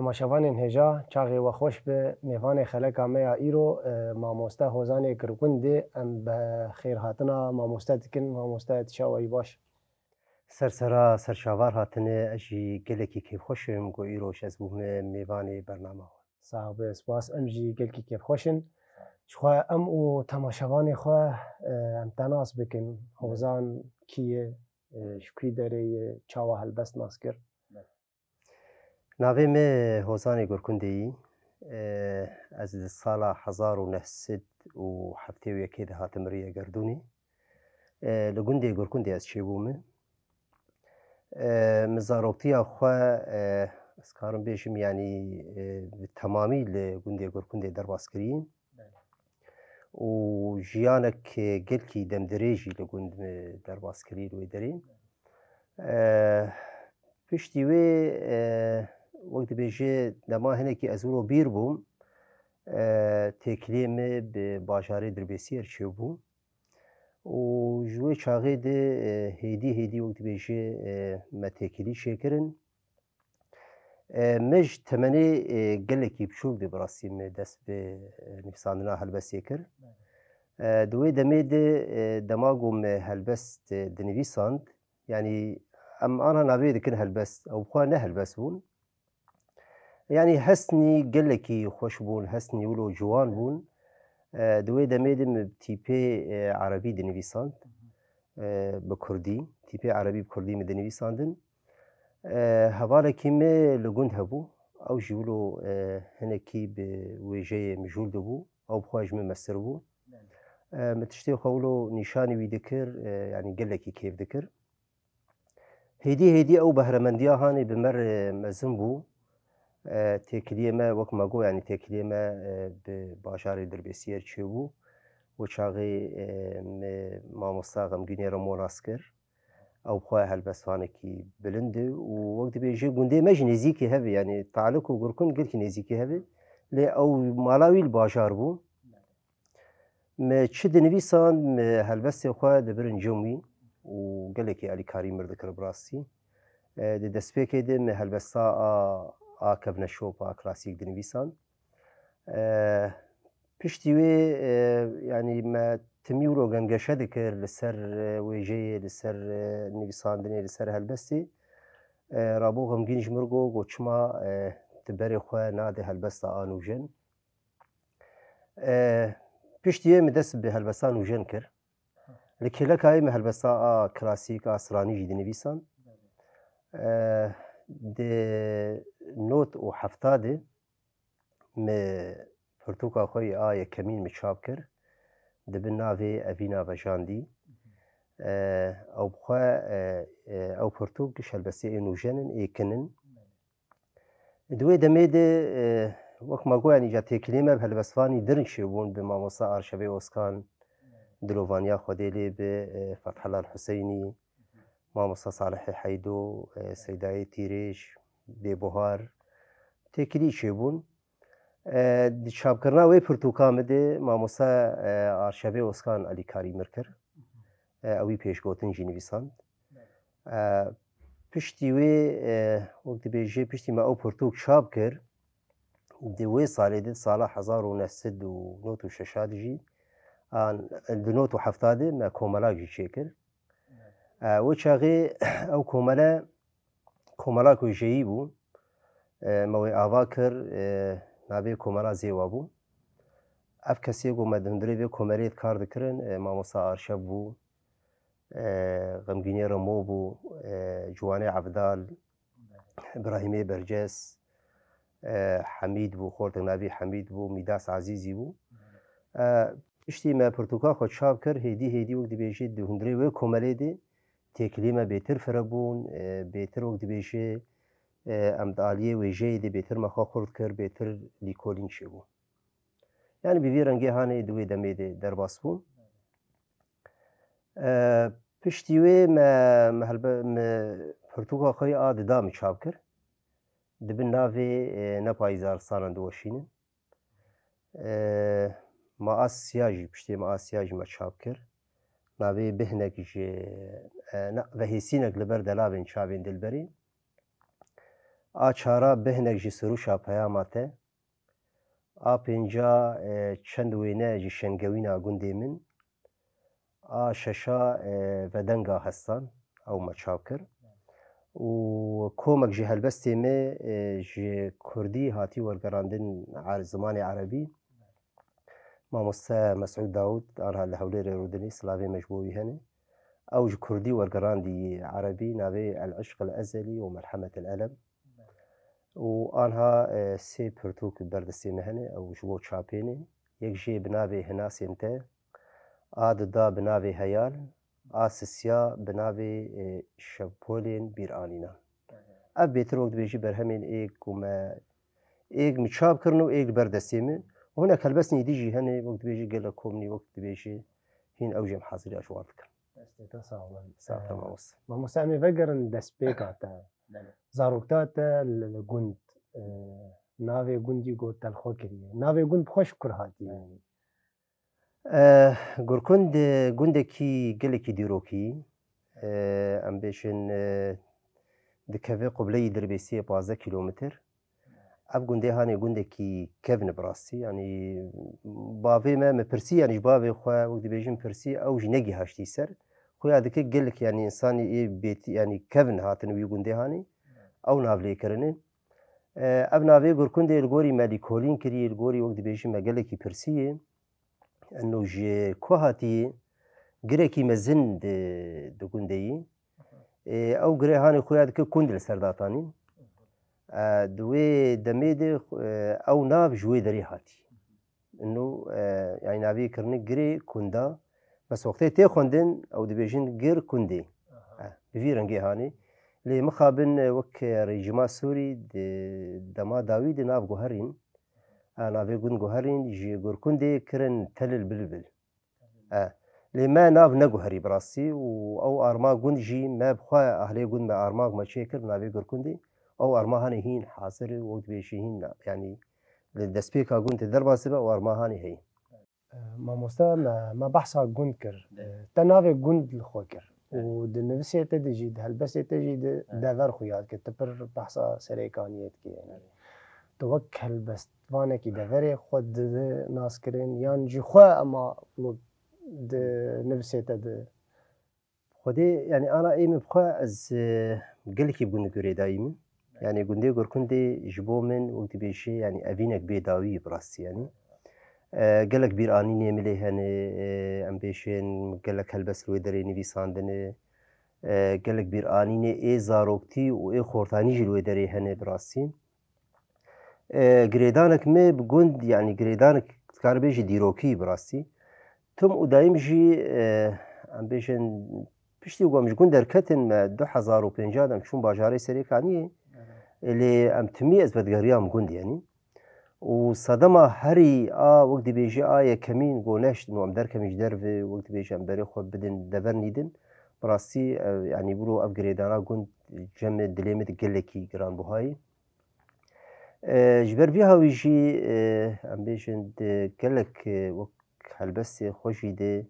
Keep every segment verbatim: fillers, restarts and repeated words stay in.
Temaşevanên hêja, çaxê we xweş be. Mêvanê xeleka me ya îro, e, mamoste Hozanê Girgundê, em bi xêrhatina mamoste dikin. Mamoste, tu çawa yî, baş? Ser sera, ser çavar hatine, ez jî gelekî kêfxweş im ku îroj ez bûme mêvanê bernama we. Sax be, spas, em jî gelkî kêfxweş in. Ji xwe em û temaşevanê xwe, e, em te nas bikin. Hozan kî ye, e, ji kwî derê ye, çawa helbest nas kir? Navê me Hozanê Gurkundê yî. E, ez di sala hezar û neh sed û heftê û yekê de hatim rûyê gerdûnê. E, li gundê Gurkundê ez çêbûme. E, min zaroktiya xwe, e, ez karim bêjim, yanî, e, bi temamî li gundê Gurkundê derbas kiriye. Û jiyanek, e, gelkî demdirêj jî li gund min derbas kirî li wê derê. E, piştî wê, e, wek dibêje dema hinekî ez wilo bîr bûm, e, têkiliyê min bi bajarê Dirbêsiyê re çêbû. Û ji wê çaxê de, e, hêdî hêdî wek dibêje, e, me têkilî çêkirin. E, min ji temenê, e, gelekî biçûk de bi rastî min dest bi, e, nivîsandina helbestê kir. E, di wê demê de, e, dema ku min helbest, e, dinivîsand, yanî em ana navê dikin helbest, ew bi xwe ne helbest bûn. Yanî hestnî gelekî xweş bûn, hestnî wilo ciwan bûn. E, di wê demê de min tîpê, e, erebî dinivîsand, e, bi kurdî, tîpê erebî bi kurdî min dinivîsandin. E, hevalekî me li gund hebû, ew jî wilo, e, hinekî bi wêjeyê mijûl dibû, ew bi xwe ji min mestir bû. E, min tiştê xwe wilo nîşanî wî dikir, e, yanî gelekî kêf dikir. Hêdî hêdî ew behremendiya hanê bi me re mezin bû. E, têkiliyê me, wek me got, yanî têkiliyê me, e, bi bajarê Dirbêsiyê re çêbû. Wê çaxê, e, me mamosta Xemgînê Remo nas kir. Ew bi xwe helbestvanekî bilind e û wek dibêje gundê me jî nêzîkî hev e, yanî Talik û Gurkund gelkî nêzîkî hev e. Lê ew mala wî li bajar bû. Me çi dinivîsand, me helbestê xwe dibirin cem wî û gelekî alîkarî mir dikir bi rastî. E, di destpêkê de me helbesta a, a kevneşop a klasîk dinivîsand. E, piştî wê, e, yanî me timî wilo gengeşe dikir li ser, e, wêjeyê, li ser, e, nivîsandinê, li ser helbestê. E, Rabo Xemgîn ji mir got, got, çima, e, tu berê xwe nadê helbesta a nûjen? E, piştî wê min dest bi helbesta nûjen kir. Li kêleka wê min helbesta a klasîk a stranî jî dinivîsan. E, di not û hefta de min pirtûka xwe yê a yekemîn min çap kir. Di bin navê Evîna Vejandî. E, ew bi xwe, e, e, ew pirtûk ji helbestê ê nûjen in, ê kin in. Di wê demê de, e, wek ma got, yanî ca têkiliyê me bi helbestvanî dirin çêbûn, bi mamosta Arşevê Oskan, dilovaniya Xwedê lê bi, e, Fethullah Huseynî, mamosta Salihê Heydo, e, Seydayê Tîrêj, Bêbuhar, têkilî çêbûn. E, di çapkirina wê pirtûka min de mamosta, e, Arşevê Oskan alîkarî mir kir. E, ew wî pêşgotin jî nivîsand. E, piştî wê, e, wek dibêje, piştî me ew pirtûk çap kir, di wê salê de, sala hezar û neh sed û nod û şeş de jî, an, di nod û hefta de me komelak jî çêkir. E, wê çaxê ew komele, komela ku jeyî bû, e, me wê ava kir, e, navê komela Zêwa bû. Ev kesê ku me di hundirê vê komelê de kar dikirin, e, mamosta Arşev bû, e, Xemgînê Remo bû, e, Ciwanê Evdal, Îbrahîmê Berces, e, Hemîd bû, xortek navî Hemîd bû, Mîdas Ezîzî bû. E, piştî me pirtûka xwe çap kir, hêdî hêdî wek dibêje di hundirê wê komelê de têkiliyê me bêtir fire bûn, e, bêtir wek dibêje, e, em di aliyê wêjeyê de bêtir me xwe xurt kir, bêtir lîkolîn çêbû. Yanî bi vî rengê hanê di wê demê de derbas bûn. E, piştî wê me, me helbe-, me pirtûka xwe yê a dida min çap kir. Di bin navê, e, Ne payîzar sanan diweşînin. E, ma a siya jî, piştê ma a siya jî me çap kir. Navê Bihnek ji, e, na, Vehêsînek li ber delavên çavên dilberî. A çara bêhnek ji Sirûşa Peyama te. A pênca, e, çend wêne ji şengewîna gundê min. A şeşa, e, vedenga hestan, ew me çav kir. Û komek ji helbestê me, e, ji kurdî hatî wergerandin er-, zimanê erebî. Mamoste Mesûd Dawûd, anha li Hewlêrê rûdinî, silavê me ji bo wî hene. Ew ji kurdî wergerandî erebî, navê El Eşq El Ezelî û Merhemet El Elem. Û anha, e, sê pirtûk berdestê me hene, ew ji bo çapê ne. Yek jê bi navê Hinasên Te, a duda bi navê Heyal, a sisiya bi navê, e, Şepolên Bîranînan. Ev bêtir wek dibêjî berhemên êk ku me, êk min çap kirin û êk li ber destê min. Hinek helbestên êdî jî hene, wek dibêjî gelek kom nî, wek dibêjî hîn ew jî em haziriya ji wan dikin. Destê te sax be. Sağ ol, Ee, mamoste. Mamoste, em ê vegerin destpêka te. Belê. Zarokta te li, li gund, e, navê gundî got te li xwe kiriye. Navê gund bi xwe ji kur hatiye? Eh, Gurkund, e, gundekî gelekî dîrokî, e, em bêjin, e, dikeve qubleyî Dirbêsiyê pazdeh kîlometr. Ev gundê hanê gundekî kevn e bi rastî. Yanî bavê me, me pirsî, yanî ji bavê xwe wek dibêjin pirsî, ew jî negihaştî ser. Xuya dike gelek, yanî însanî ê bêtî, yanî kevn hatin wî gundê hanê. Ew nav lê kirine. E, ev navê Gurkundê li gorî me lîkolîn kirî, li gorî wek dibêjin me gelekî pirsî ye. Eno ji ku hatî, girekî mezin di, di gundê yî. Ê, ew gire hanê xuya dike kund li ser datanî. E, di wê demê de, e, ew nav ji wê derê hatî. Eno, e, yanî navê kirine girê kunda. Bes wextê tê xwendin, ew dibêjin gir kundê. E, bi vî rengê hanê. Lê mixabin, e, wek rejîma Sûrî di dema dawî de nav guherîn. E, navê gund guherîn, ji Gurkundê kirin Telil Bilbil. E, lê me nav neguherî bi rastî û ew arma gund jî me bi xwe ahlê gund me armak me çêkir bi navê Gurkundê. Ew arma hanê hîn hazir e, wek dibêjî hîn, yanî li destpêka gund tê derbas dibe, ew arma hanê heye. E, mamoste, me, me behsa gund kir. Belê. E, te navê gund li xwe kir. Belê. Û di nivîsê te de jî, di helbestê te jî de Evet. dever xuya dike. Tu pir behsa serêkaniyê dikî, yanî. Evet. Tu wek helbestvanekî deverê xwe dide naskirin, yan jî xwe ema wek di nivîsê te de? Xwedê, yanî ana ê min bi xwe ez, e, gelekî bi gund girêdayî min. Yanî gundê Gurkundê ji bo min wek dibêjê, yanî evînek bê dawî ye bi rastî, yanî. E, gelek bîranînê min lê hene, e, em bêjin gelek helbest li wê derê nivîsandine. E, gelek bîranînê ê zaroktî û ê xortanî jî li wê derê hene bi rastî. E, girêdanek me bi gund, yanî girêdanek dikare bêjî dîrokî bi rastî. Tim û dayim jî, e, em bêjin piştî ku em ji gund derketin me du hezar û pêncî de em çûn bajarê Serêkaniyê. E, lê em timî ez vedigeriyam gund, yanî. Û sedema herî a wek dibêjî a yekemîn ku neştin û em derkevin ji derve, wek dibêjî em berê xwe bidin dever nîdin. Bi rastî, e, yanî biro ev girêdana gund cem dilê min de gelekî giranbuha ye. E, ji ber vî hawî jî, e, em bêjin di gelek, e, wek helbestê xwe jî de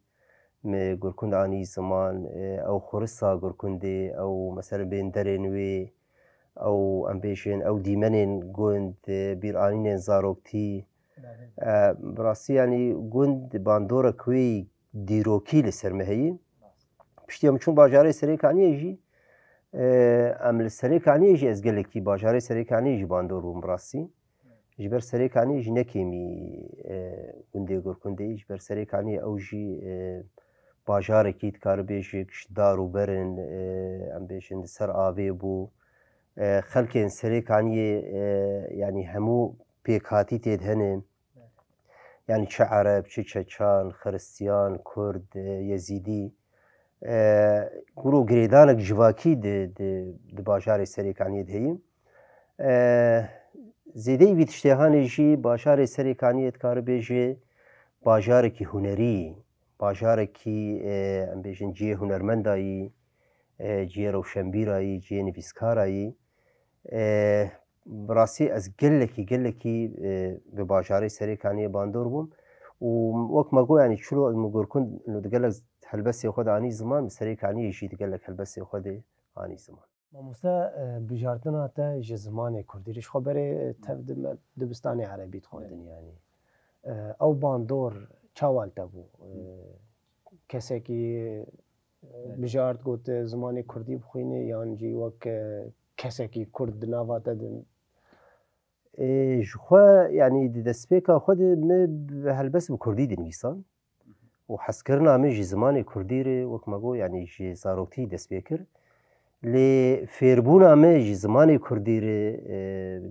me Gurkund anî ziman, e, ew xurisa Gurkundê, ew mesela bênderên wê, ew em bêjin ew dîmenên gund, e, bîranînên zaroktî. Belê. E, bi rastî yanî gund bandorek wê dîrokî li ser me heye. Piştî em çûn bajarê Serêkaniyê jî, e, em li Serêkaniyê jî ez gelekî bajarê Serêkaniyê jî bandor bûm bi rastî. Ji ber Serêkaniyê jî ne kêmî, e, gundê Gurkundê, ji ber Serêkaniyê ew jî, e, bajarekî dikare bêjik ji dar û ber in, e, em bêjin di ser avê bû. E, xelkên Serêkaniyê, e, yanî hemû pêkhatî tê de hene. Yanî çi Ereb, çi Çeçan, Xiristiyan, Kurd, e, Yezîdî. E, guro girêdanek civakî di, di, di bajarê Serêkaniyê de heye. E, zêdeyî vî tiştê hanê jî bajarê Serêkaniyê dikare bêje bajarekî hunerî, bajarekî, e, em bêjin cihê hunermendayî, e, cihê rewşenbîrayî, cihê nivîskarayî. E, bi rastî ez gelekî, gelekî, e, bi bajarê Serêkaniyê bandor bûm. Û wek me got, yanî çilo min Gurkund di gelek helbestê xwe de anî ziman, bi Serêkaniyê jî di gelek helbestê xwe de anî ziman. Mamoste, e, bijartina te ji zimanê kurdî re, ji xwe berê, e, tev di me dibistanê erebî dixwendin, yanî. E, ew bandor çawa li te bû? E, kesekî, e, bijart, got, e, zimanê kurdî bixwîne, yan jî wek, e, kesekî kurd di nava te de? Ê, ji xwe, yanî di destpêka xwe de min bi helbest bi kurdî dinivîsan û hezkirina min ji zimanê kurdî re, wek me got, yanî ji zaroktî dest pê kir. Lê fêrbûna min ji zimanê kurdî re, e,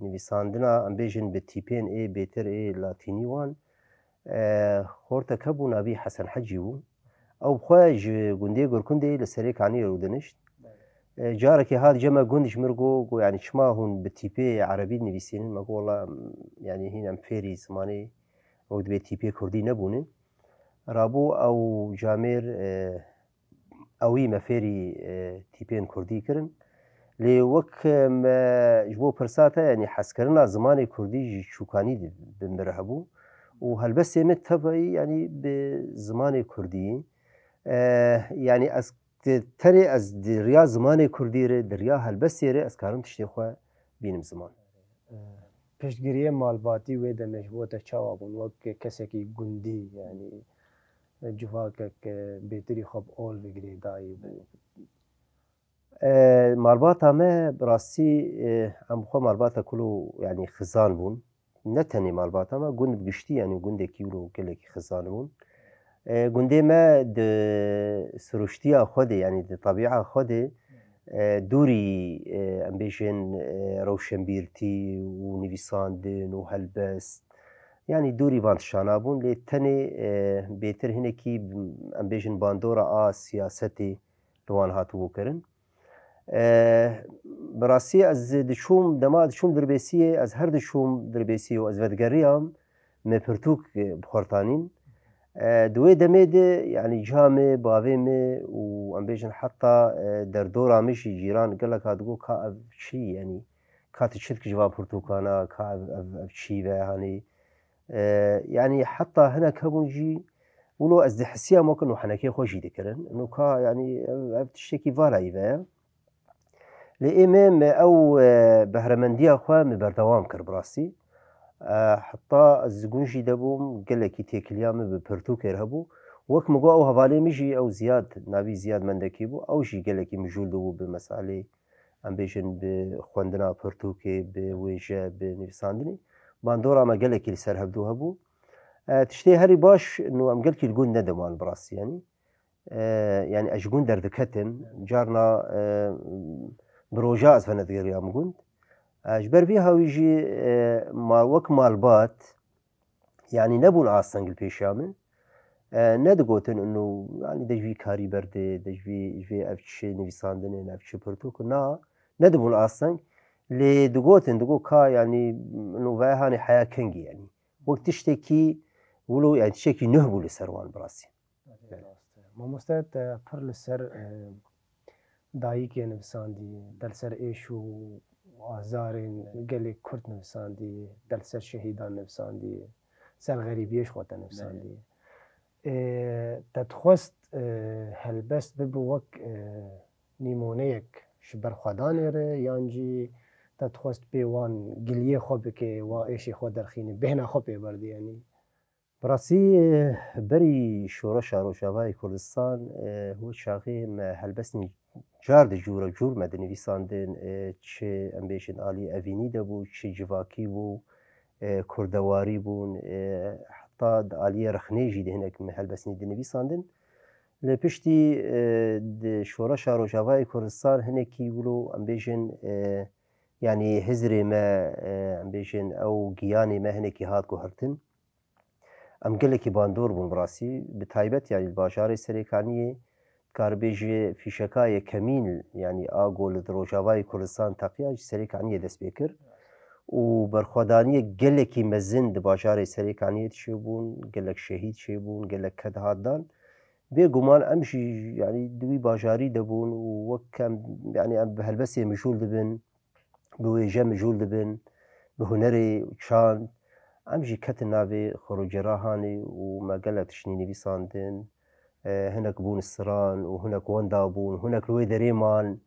nivîsandina, em bêjin, bi tîpên ê bêtir ê latînî wan, e, xortek hebû, navî Hesen Hecî bû. Ew bi xwe ji gundê Gurkundê li Serê Kaniyê rûdinişt. E, carekê hat cem me gund, ji min re got, got, "Yanî çima hûn bi tîpê erebî dinivîsînin?" Me got, "Wela, yanî hîn em fêrî zimanê wek dibê tîpê kurdî nebûne." Rabû ew camêr, e, ewî me fêrî, e, tîpên kurdî kirin. Lê wek, e, me ji bo pirsa te, yanî hezkirina zimanê kurdî ji çûkanî de bi min re hebû û helbestê min tevayî, yanî bi zimanê kurdî. E, yanî ez di, tenê ez di riya zimanê kurdî re, di riya helbestê re ez karim tiştê xwe bînim ziman. E, piştgiriyê malbatî wê demê ji bo te çawa bûn? Wek kesekî gundî, yanî, e, civakek, e, bêtirî xwe bi ol ve girêdayî bû. E, malbata me bi rastî, e, em xwe malbata kul û, yanî, xizan bûn. Ne tenê malbata me, gund bi giştî, yanî gundekî wilo gelekî xizan bûn. E, gundê me di siruştiya xwe de, yanî di tebîa xwe de, e, dûrî, e, em bêjin, e, rewşenbîrtî û nivîsandin û helbest, yanî dûrî van tiştana bûn, lê tenê, e, bêtir hinekî, em bêjin, bandora a siyasetê li wan hatibû kirin. E, bi rastî ez diçûm, dema diçûm Dirbêsiyê, ez her diçûm Dirbêsiyê û ez vedigeriyam, me pirtûk, e, bi xwe re tanîn. E, di wê demê de, yanî, ca me, bavê me û, em bêjin, heta, e, derdora me jî, cîran gelek hat digot, "Ka ev çi, yanî, ka tu çi dikî ji van pirtûkana, ka ev, ev, ev çi ve, hanî?" E, yanî heta hinek hebûn jî, wilo ez dihisiyam wek ino henekê xwe jî dikirin. Ino ka, yanî ev, ev tiştekî valayî ve ye. Lê ê me, me ew, e, behremendiya xwe me berdewam kir bi rastî. E, heta ez gunc jî de bûm, gelekî têkiliya me bi pirtûkê re hebû. Wek min got, ew hevalê min jî, ew Ziyad, navî Ziyad Mendekî bû, ew jî gelekî mijûl dibû bi meselê, em bêjin, bi xwendina pirtûkê, bi wêje, bi nivîsandinê. Bandora me gelekî li ser hevdû hebû. E, tiştê herî baş, nû em gelkî li gund nediman bi rastî, yanî. E, yanî ez ji gund derdiketim, carna, e, bi roja ez venedigiriyam gund. E, ji ber vî hawî jî, e, ma, wek malbat, yanî nebûn asteng li pêşiya min. E, nedigotin ino, yanî de ji vî karî berdê, de ji vî, ji vê ev çi nivîsandinê, ev çi pirtûk, na, nedibûn asteng. Lê digotin, digot ka, yanî ino ve hanê heya kengî, yanî. Wek tiştekî wilo, yanî tiştekî nuh bû li ser wan bi rastî. Rast e. Mamoste, te pir li ser, e, dayikê nivisandî, te li ser êş û azarên gelê Kurd nivisandî, te li ser şehîdan nivisandî, ser xerîbiyê ji xwe te nivisandî. Ê, te dixwest, e, helbest bibe wek, e, nîmoneyek ji berxwedanê re, yan jî te dixwest pê wan giliyê xwe bike, wan êşê xwe derxîne, bêhna xwe pê berdê, yanî? Bi rastî, e, berî şoreşa Rojavayê Kurdistan, e, wê çaxê me helbestên car di cûre cûr me dinivîsandin, e, çi, em bêjin, alî evînî de bû, çi civakî bû, e, kurdewarî bûn, e, heta di aliyê rexnê jî di hinek me helbestî dinivîsandin. Lê piştî, e, di şoreşa Rojavayê Kurdistan hinekî wilo, em bêjin, e, yanî hizrê me, e, em bêjin, ew giyanê me hinekî hat guhertin. Em gelekî bandor bûn bi rastî, bi taybet, yanî li bajarê Serêkaniyê, dikare bêje fîşeka yekemîn, yanî a ku li Rojavayê Kurdistan teqiya, ji Serêkaniyê dest pê kir û berxwedaniyek gelekî mezin di bajarê Serêkaniyê çêbûn, gelek şehîd çêbûn, gelek ked hat dan. Bêguman em jî, yanî di wî bajarî de bûn û wek em, yanî em bi helbestê mijûl dibin, bi wêje mijûl dibin, bi hunerê çand. Em jî ketin navê xurûcerahanê û me gelek tiştî nivîsandin. E, hinek bûn stran û hinek wenda bûn, hinek li wê derê man.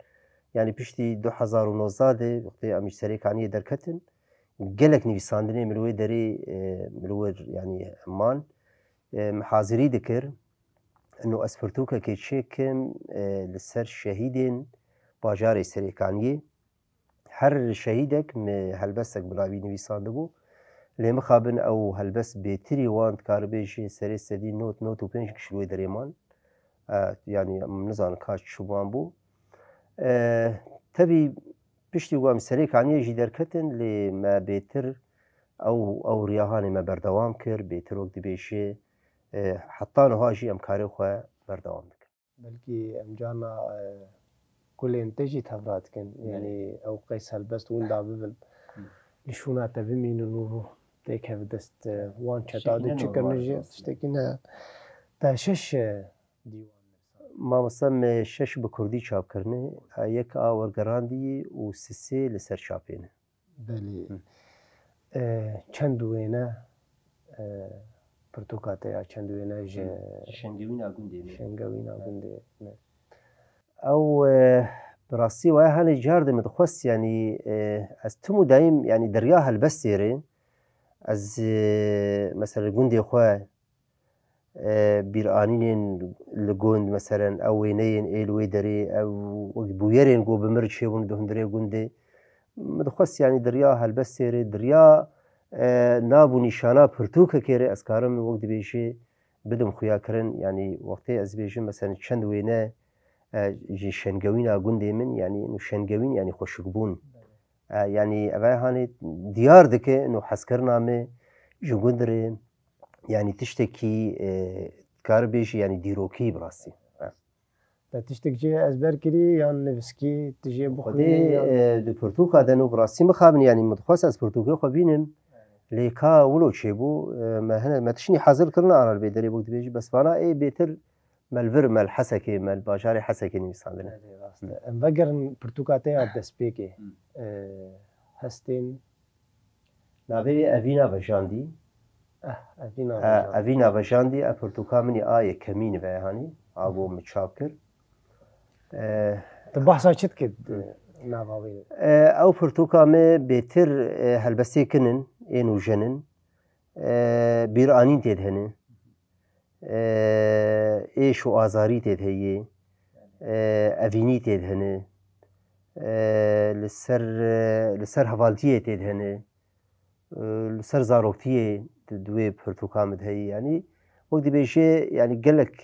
Yanî piştî du hezar û nozdeh de wextê em ji Serêkaniyê derketin, gelek nivîsandinê min li wê derê, e, min li wir, yanî man, e, min hazirî dikir. Ino ez pirtûkekê çêkim, e, li ser şehîdên bajarê Serêkaniyê. Her şehîdek min helbestek bi navî nivîsandibû. Lê mixabin ew helbest bêtirî wan dikaribê jê serê sedî nod, nod û pênc kişî li wê derê man. E, yanî em nizanin ka çi wan bû. E, tevî piştî ku em Serêkaniyê jî derketin, lê me bêtir ew, ew riya hanê me berdewam kir, bêtir wek dibêjê, e, heta niha jî em karê xwe berdewam dikin. Belkî em carna, e, kulên te jî tevra dikin. Belê. Yanî ew qeys helbest winda bibin. Hı. Li şûna te bimînin û têkeve dest, e, wan çeta Tiştekî de ne çi normal kirine jî aslında. Tiştekî ne. Te şeş, e, dîwan nivîsand. Mamoste me şeş bi kurdî çap kirine. E, yek a wergerandî û sisê li ser çapê ne. Belê. Hı. E, çend wêne, e, pirtûka te ya çend wêne ji Hı. Şengewîna gundê me. Şengewîna gundê me. Ew, e, bi rastî waya hanê car de min dixwest, yanî, e, ez tim û dayîm, yanî di riya helbestê re ez, e, mesela gundê xwe e, bîranînên li gund, meselen, ew wêneyên ê li wê derê, ew wek bûyerên ku bi mir çêbûn di hundirê gundê. Min dixwest, yanî, di riya helbestê rê, di riya, e, nav û nîşana pirtûkekê rê ez karim wek dibêjê bidim xuyakirin. Yanî, wextê ez bêjim, meselen, çend wêne, e, ji şengewîna gundê min, yanî, ino şengewîn, yanî, xweşikbûn. E, yanî, ev hanê diyar dike, ino hezkirina me ji gund rê, yanî tiştekî, e, dikare bêjî, yanî dîrokî bi rastî. E. Te tiştek jê ezber kirî yan nivîskî, tu jê Xwedê, bixwînî yan e, di pirtûka de no bi rastî mixabin, yanî min dixwest ez pirtûkê xwe bînim. Lê ka wilo çêbû, e, me hene, me tiştî hazir kirine ana li vê derê wek dibêjî, bes vana ê bêtir me li vir, me li Hesekê, me li bajarê Hesekê nivîsandine. Belê, rast e. Em vegerin pirtûka te ya destpêkê. Hı. E, hestên Navê wê Evîna Vejandî. Eh, Evîna E, Vejandî. Evîna Vejandî, ev pirtûka min ê a yekemîn ve hanî. A ku min çap kir. E, Tu bahsa çi dikî, e, nava wê? E, ew pirtûka me bêtir, e, helbestê kin in, ên û jenin. E, bîranîn tê de hene. E, êş û azarî tê de heye, e, evînî tê de hene, e, li ser, e, li ser hevaltiyê tê de hene, e, li ser zaroktiyê di, di wê pirtûka min de heye. Yanî, wek dibêje, yanî gelek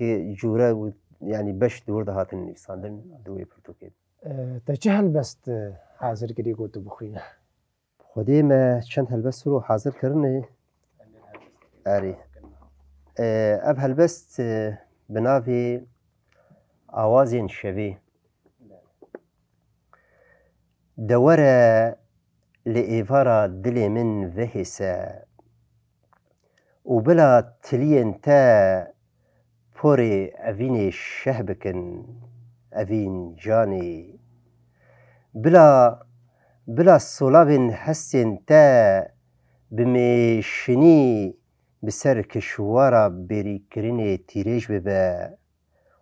cûre û, yanî beş di wir de hatin nivîsandin di wê pirtûkê de. E, te çi helbest, e, hazir kirî ku tu bixwîne? Xwedê me çend helbest wilo hazir kirine. Erê. E, ev helbest, e, bi navê Awazên Şevê. De were li êvara dilê min vehêse. Û bila tiliyên te porê evînê şeh bikin, evîn canê. Bila, bila solavên hestên te bi mêşinî bi ser kişwara bêrîkirinê tîrêj bibe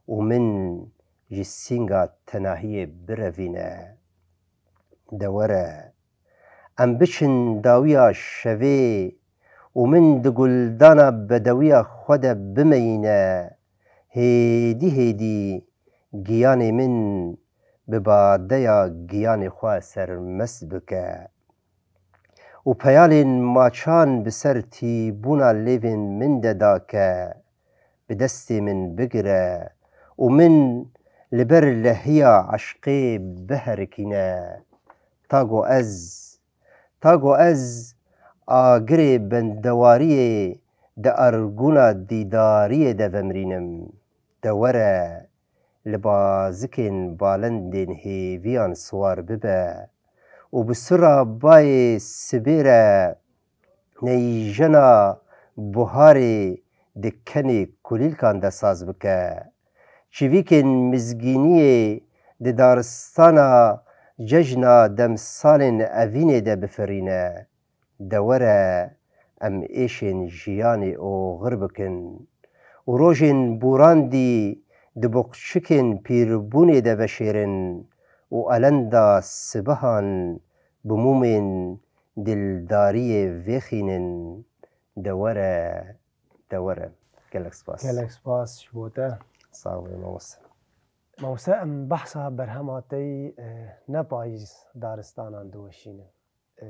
û min ji sînga tenahiyê birevîne. De were, em biçin dawiya şevê û min di guldana bedewiya xwe de bimeyîne, hêdî hêdî giyanê min bi badeya giyanê xwe sermest bike û peyalên maçan bi ser tîbûna lêvên min de dake. Bi destê min bigire û min li ber lehiya eşqê biherikîne. Ta ku ez, ta ku ez agirê bendewariyê di arguna dîdariyê de vemirînim. De were, li bazikên balendên hêviyan siwar bibe û bi sura bayê sibê re neyjena buharê di kenê kulîlkan de saz bike. Çivîkên mizgîniyê di daristana cejna demsalên evînê de bifirîne. De were em êşên jiyanê oxir bikin û rojên borandî di boxçikên pîrbûnê de veşêrin û elenda sibihan bi mûmên dildariyê vêxînin, de were, de were. Gelek spas. Gelek spas ji bo te. Sağ ol, mamoste. Mamoste, em behsa berhema te yî, e, ne payîz daristanan diweşînin. E,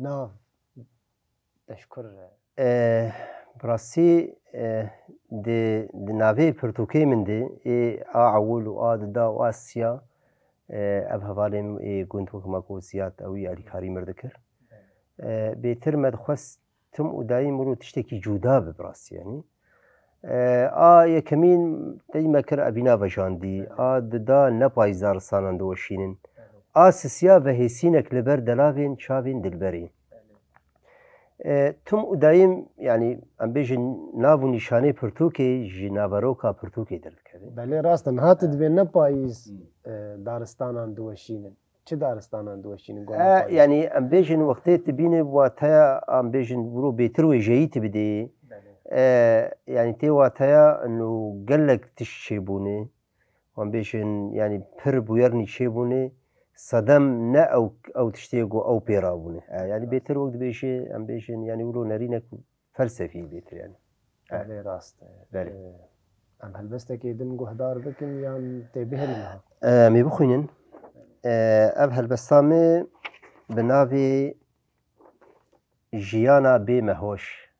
nav teşkur e. E, bi rastî, e, di, di navê pirtûkê min de, ê a ewil û a dida û a siya, e, ev hevalên ê gund wek me ku Ziyad ewî alîkarî mir dikir. E, bêtir me dixwest tim û dayîm wilo tiştekî cuda be bi rastî, yanî. E, a yekemîn tey me kir evîna vejandî, a dida ne payîz daristanan diweşînin. A sisiya vehêsînek li ber delavên çavên dilberê. E, tim û dayîm, yanî em bêjin nav û nîşanê pirtûkê ji naveroka pirtûkê derdikeve. Belê, rast e. Niha tu dibê ne payîz, e, daristanan diweşînin. Çi daristanan diweşînin gona E, payîz? Yanî em bêjin wextê tu bînî wateya, em bêjin wilo bêtir wêjeyî tu bidê. Belê. E, yanî tê wateya û gelek tişt çêbûne. Em bêjin, yanî pir bûyernî çêbûne. Sedem ne ew, ew tiştê ku ew pê rabûne. E, yanî bêtir wek dibêje, em bêjin, yanî wilo nerînek felsefî bêtir, yanî. E. Belê, rast e. Belê. E, em helbestekê din guhdar bikin yan tê bihêlin ha? E, em ê bixwînin. E, ev helbesta me bi navê Jiyana bê me hoş.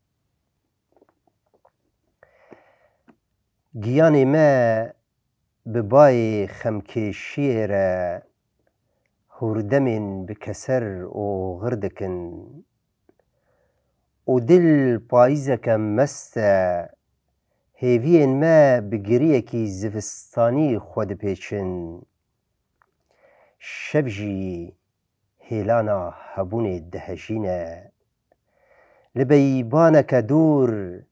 Giyanê me bi bayê xemkêşiyê re hûrdemên bi keser oxir dikin û dil payîzeke mest e, hêviyên me bi giriyekî zivistanî xwe dipêçin. Şev jî hêlana hebûnê dihejîne. Li beybaneke dûr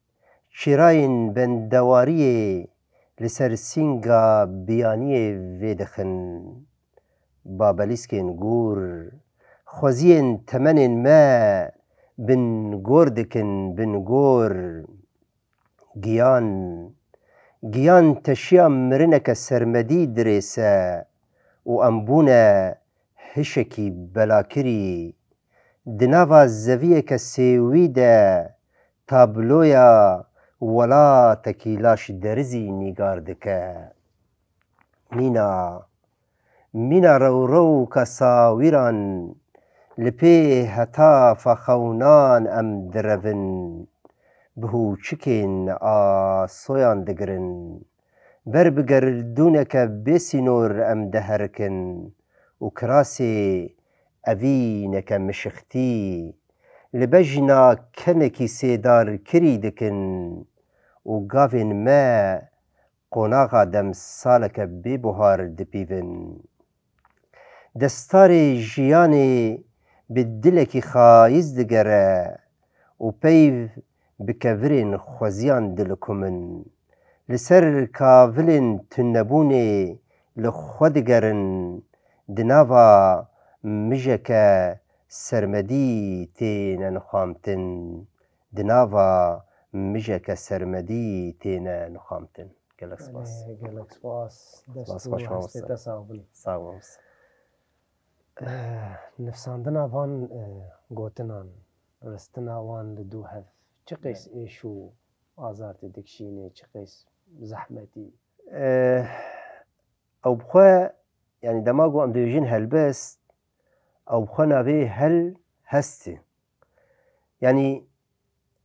çîrayên bendewariyê li ser sînga biyaniyê vêdixin. Babelîskên gûr xweziyên temenên me bin gor dikin, bin gor. Giyan, giyan teşiya mirineke sermedî dirêse û em bûne hişekî belakirî. Di nava zeviyeke sêwî de tabloya welatekî laşderizî nîgar dike. Mîna, mîna rewrewka sawîran li pê hetafa xewnan em direvin, bi hûçikên asoyan digirin. Ber bi gerdûneke bêsînor em diherikin û kirasê evîneke mişixtî li bejna kenekî sêdarkirî dikin û gavên me qonaxa demsaleke bêbuhar dipîvin. Destarê jiyanê bi dilekî xayîz digere û peyv bi kevirên xweziyan dilikumin. Li ser kavilên tunebûnê li xwe digerin, di nava mijeke sermedî têne nixamtin. Di nava mijeke sermedî têne nixamtin. Gelek spas. Belê, gelek spas. Dest Spas û xweş hestê mamoste. Te sax bin. Sağ ol mamoste. Eh, nifsandina van, eh, gotinan, ristina wan li dû hev, çi qês Belê. êş û azar tê dikişînê, çi qês zehmetî? Eh, ew bi xwe, yanî dema ku em dibêjin helbest, ew bi xwe navê hel hest e. Yanî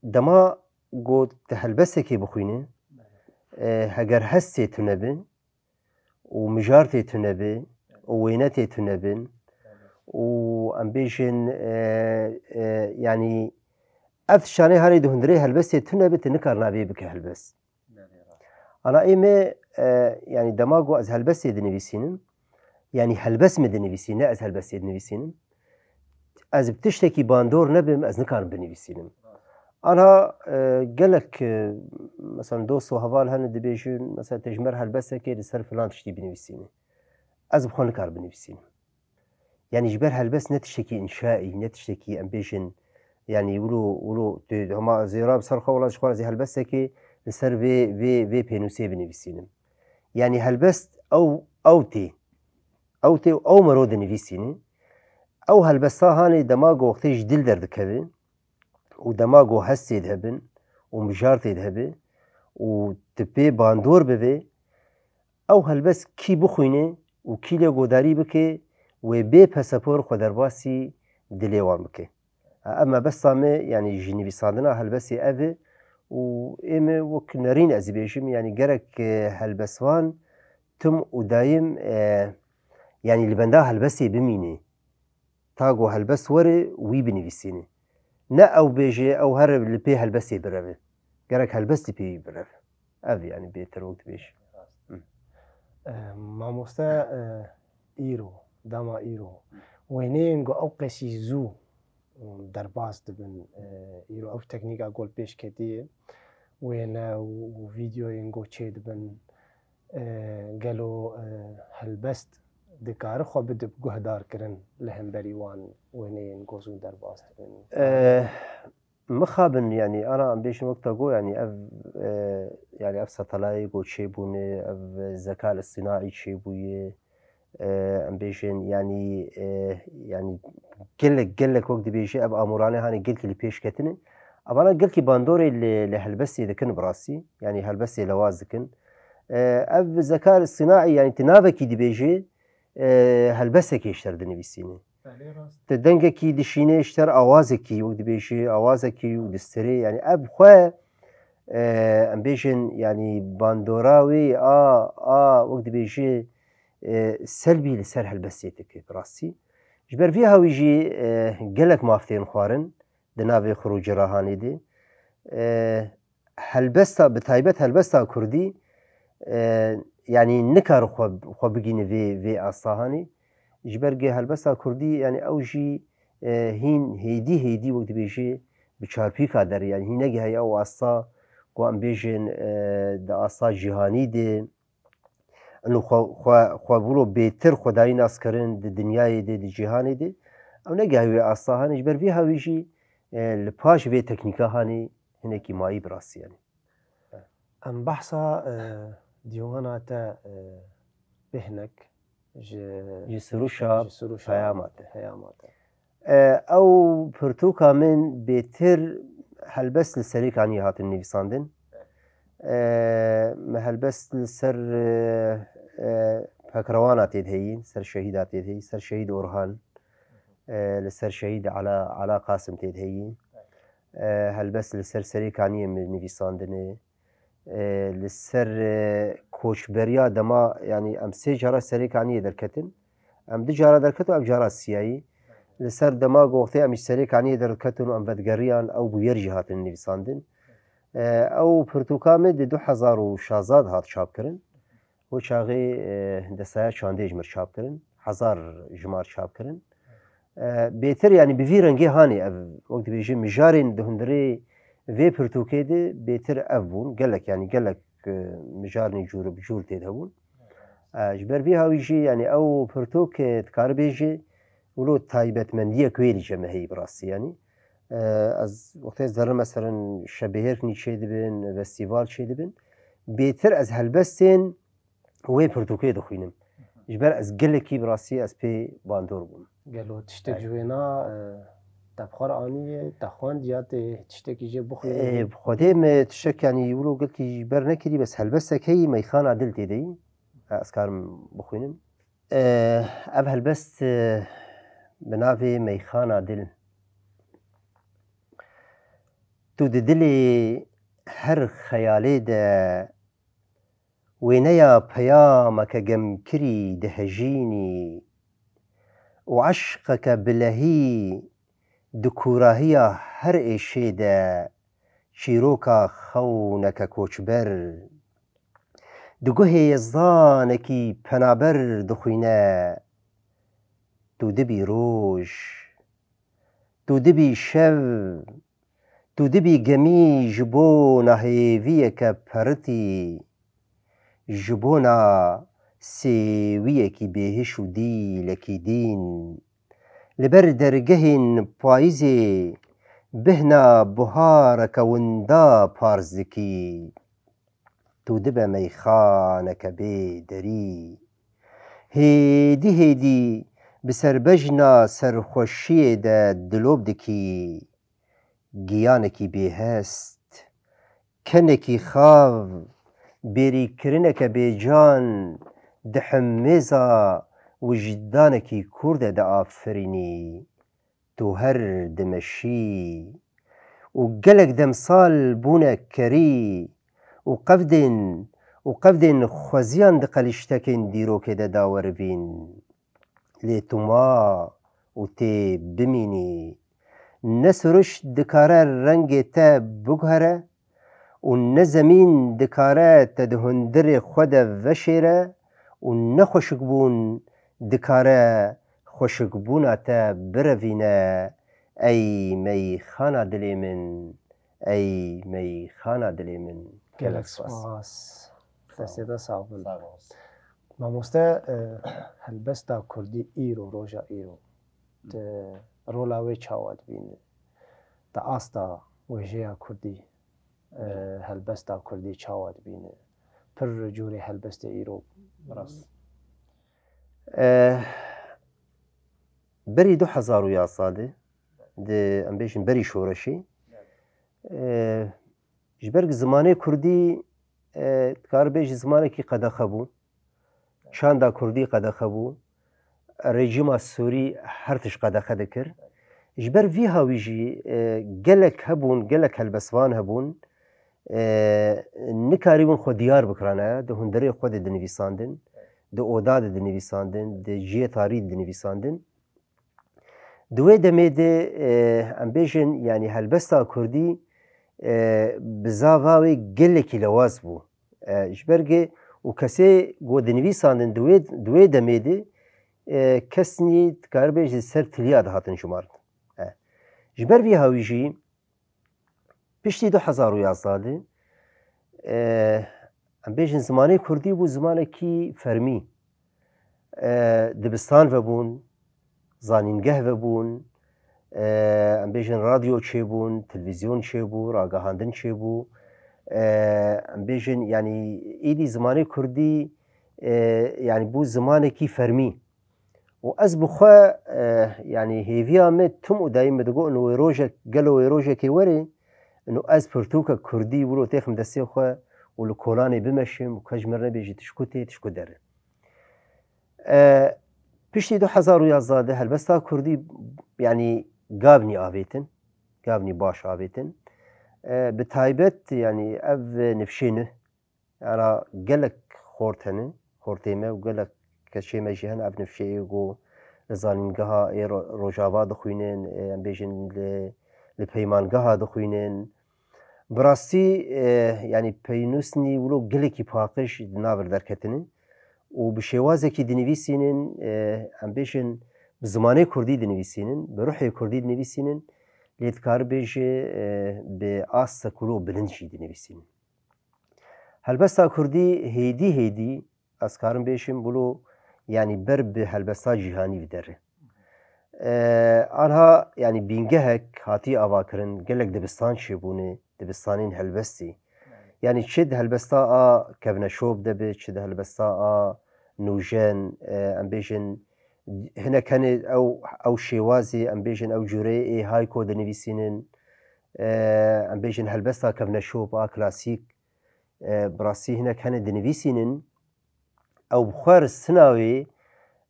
dema ku tu helbestekê bixwînî, e, heger hestê tune bi û mijartê tune bi û wênetê tune bin û em bêjin, e, e, yanî ev tiştanê herê di hundirê helbestê tune bi, tu nikar navê bike helbest. Ana ê me, e, yanî dema ku ez helbestê dinivîsînim, yanî helbest min dinivîsî, ne ez helbestê dinivîsînim. Ez bi tiştekî bandor nebim, ez nikarim binivîsînim. Ana, e, gelek, e, mesela dost û heval hene dibêjin, mesela te ji me re helbestekê li ser filan tiştî binivîsînî. Ez bi xwe nikarim binivîsînim. Yanî ji ber helbest ne tiştekî înşaî, ne tiştekî em bêjin, yanî wilo, wilo tu hema zêra bi ser xwe wela ji xwe re zî helbestekê li ser vê, vê, vê pênûsê binivîsînim. Yanî helbest ew, ew tê. Ew tê û ew mero dinivîsîne. Ew helbesta hanê dema ku wextê ji dil derdikeve û dema ku hez tê de hebin û mijar tê de hebe û tu pê bandor bivê, ew helbest kî bixwîne û kî lê godarî bike, wê bê pesepor xwe derbasî dilê wan bike. Ev mebesta me, yanî ji nivîsandina helbestê ev e û ê me wek nerîn ez dibêjim, yanî gerek, e, helbestvan tim û dayim, e, yanî li benda helbestê bimîne. Ta ku helbest were, wî binivîsîne. Ne ew bêje, ew here li pê helbestê bireve. Gerek helbest li pê wî bireve. Ev, yanî, bêtir wek dibêje. Hı. Eh, mamoste, eh, îro, dema îro, wêneyên ku ew qesî zû derbas dibin, eh, îro ew teknîka ku li pêş ketiye, wêne û, û vîdeoyên ku çêdibin, eh, gelo, eh, helbest dikare xwe bide guhdarkirin li hemberî wan wêneyên ku zû derbas dibin? Eh, mixabin, yanî, ana em bêjin wek te got, yanî, ev, eh, yanî, ev satelayê ku çêbûne, ev zeka îstînaî çêbûye, eh, em bêjin, yanî, eh, yanî, gelek, gelek wek dibêje, ev amûrane hanê gelkî li pêş ketine. Evana gelkî bandorê li, li helbestê dikin bi rastî, yanî, helbestê lewaz dikin. Eh, ev zeka îstînaî, yanî, tu navekî dibêje, eh, helbestekê ji te re dinivîsîne. Belê, rast. Tu dengekî dişîne ji te re awazekî, wek dibêjî, awazekî û distirê, yanî ev xwe, eh, em bêjin, yanî bandora wê a, a, wek dibêjî, eh, selbî li ser helbestê dike bi rastî. Ji ber vî hawî jî, eh, gelek maf tên xwarin di navê xurûcirahanê de. Eh, helbesta, bi taybet helbesta kurdî, e, yanî nikare xwe, xwe bigîne vê, vê asta hanê. Ji ber ku helbesta kurdî, yanî ew jî, e, hîn hêdî hêdî wek dibêje bi çarpîka derê, yanî hîn negihaye ew asta ku em bêjin, e, di asta cîhanî de. Ino xwe, xwe, xwe wilo bêtir xwedayî nas kirin di dinyayê de, di cîhanê de. Ew negihaye wê asta hanê. Ji ber vî hawî jî, e, li paş vê teknîka hanê hinekî mayî bi rastî, yanî. Em behsa, e, dîwana te, e, bê hinek ji, ji Sirûşa ji Sirûşa Peyama te. Peyama te. E, ew pirtûka min bêtir helbest li Serêkaniyê hatin nivîsandin. E, me helbest li ser, e, e, Pekrewana tê de heyî, ser şehîda tê de heyî, ser şehîd Orhan, e, li ser şehîd Ala, Ala Qasim tê de heyî. E, helbest li ser Serêkaniyê min nivîsandine. E, li ser, e, koçberiya dema, yanî em sê cara Serêkaniyê derketin. Em du cara derketin, ev cara siyayî. Li ser dema ku wextê em ji Serêkaniyê derketin û em vedigeriyan, ew bûyer jî hatin nivîsandin. E, ew pirtûka min di du hezar û şazda de hat çapkirin. Wê çaxê, e, destaya çandê ji mir çap kirin. Hezar jimar çap kirin. E, bêtir, yanî bi vî rengê hanê ev, wek dibêje, mijarên di hundirê vê pirtûkê de bêtir ev bûn. Gelek, yanî gelek, e, mijarên cûr bi cûr tê de hebûn. E, ji ber vî hawî jî, yanî ew pirtûk, e, dikare bêje, wilo taybetmendiyek wê li cem me heyî bi rastî, yanî. E, ez wextê ez derim, meselen, şebihêrknî çêdibin, festîval çêdibin. Bêtir ez helbestên wê pirtûkê dixwînim. Ji ber ez gelekî bi rastî ez pê bandor bûm. Gelo tiştek Ay. ji wêna, e, te bi xwe re anîye, te xwend ya tê tiştekî jê bixwînî? Ê, bi Xwedê me tiştek, yanî, wilo gelkî ji ber nekirî, bes helbestek heyî, Meyxana Dil tê de yî. Ez karim bixwînim. E, ev helbest, e, bi navê Meyxana Dil. Tu di dilê her xeyalê de wêneya peyameke gemkirî dihejînî û eşqeke bilehî di kûrahiya her êşê de çîroka xewneke koçber di guhê yezdanekî penaber dixwîne. Tu dibî roj, tu dibî şev, tu dibî gemî ji bona hêviyeke peritî, ji bona sêwiyekî bêhiş û dîlekî dîn. Li ber dergehên payîzê bihna buhareke winda parz dikî. Tu dibe meyxaneke bê derî. Hêdî hêdî bi serbejna serxweşiyê de dilop dikî. Giyanekî bêhest, kenekî xav, bêrîkirineke bêcan di hemêza wijdanekî kûr de diafirînî. Tu her dimeşî û gelek demsal bûne kerî û qevdên û qevdên xweziyan di qelîştekên dîrokê de dawerivîn. Lê tu ma û tê bimînî. Ne siruşt dikare rengê te biguhere û ne zemîn dikare te di hundirê xwe de veşêre û ne xweşikbûn dikare xweşikbûna te birevîne. Ey meyxana dilê min, ey meyxana dilê min. Gelek spas. Destê te sax bin. Sağ ol. Mamoste, e, helbesta kurdî îro, roja îro, tu rola wê çawa dibînî? Di asta wêjeya kurdî, e, helbesta kurdî çawa dibînî? Pir cûrê helbestê îro. Rast. E, berî du hezar û yazdeh de, di, em bêjin berî şoreşê, e, ji ber ku zimanê kurdî, e, dikare bêjî zimanekî qedexe bû. Çanda kurdî qedexe bû. Rejîma Sûrî her tişt qedexe dikir. Ji ber vî hawî jî, e, gelek hebûn, gelek helbestvan hebûn, e, nikarîbûn xwe diyar bikirane, di hundirê xwe de dinivîsandin, di oda de dinivîsandin, di cihê tarî de dinivîsandin. Di wê demê de, e, em bêjin, yanî helbesta kurdî, e, bi zava wê gelekî lewaz bû. E, ji ber ku û kesê ku dinivîsandin di wê, di wê demê de, e, kes nî, dikare bêje, ser tiliya dihatin jimarin. E, ji ber vî hawî jî, piştî du hezar û yazdeh de, e, em bêjin zimanê kurdî bû zimanekî fermî. E, dibistan vebûn, zanîngeh vebûn, e, em bêjin radyo çêbûn, televîzyon çêbû, ragihandin çêbû. E, em bêjin, yanî, îdî zimanê kurdî, e, yanî, bû zimanekî fermî. Û ez bi xwe, e, yanî hêviya me tim û dayîm min digot, ino wê rojek, gelo wê rojekê were, ino ez pirtûkek kurdî wilo têxim destê xwe û li kolanê bimeşim û kes ji min re nebêjî tişku tê, tişku dere. E, piştî du hezar û yazdeh de helbesta kurdî, yanî gavnî avêtin, gavnî baş avêtin. E, bi taybet, yanî ev nifşê nû, Era gelek xort hene, xortê me û gelek kesê me jî hene, ev nifşeyê ku li zanîngeha ê ro-, Rojava dixwînin, ê, em bêjin li, li peymangeha dixwînin. Bi rastî, e, yanî peynûsnî wilo gelekî paqij di nav li derketine û bi şêwazekî dinivîsînin, e, em bêjin bi zimanê kurdî dinivîsînin, bi ruhê kurdî dinivîsînin, lê dikare bêje, e, bi asta ku wilo bilind jî dinivîsînin. Helbesta kurdî hêdî hêdî, ez karim bêjim, wilo, yanî ber bi helbesta cîhanî bidere. E, anha, yanî bîngehek hatî avakirin, gelek dibistan çêbûne, dibistanên helbestî. Yanî çi di helbesta a kevneşop de be, çi di helbesta a nûjen, e, em bêjin, hinek hene ew, ew şêwazê, em bêjin, ew cûreyê ê hayko dinivîsînin, e, em bêjin helbesta kevneşop a klasîk, e, bi rastî hinek hene dinivîsînin, ew bi xwe ristina wê,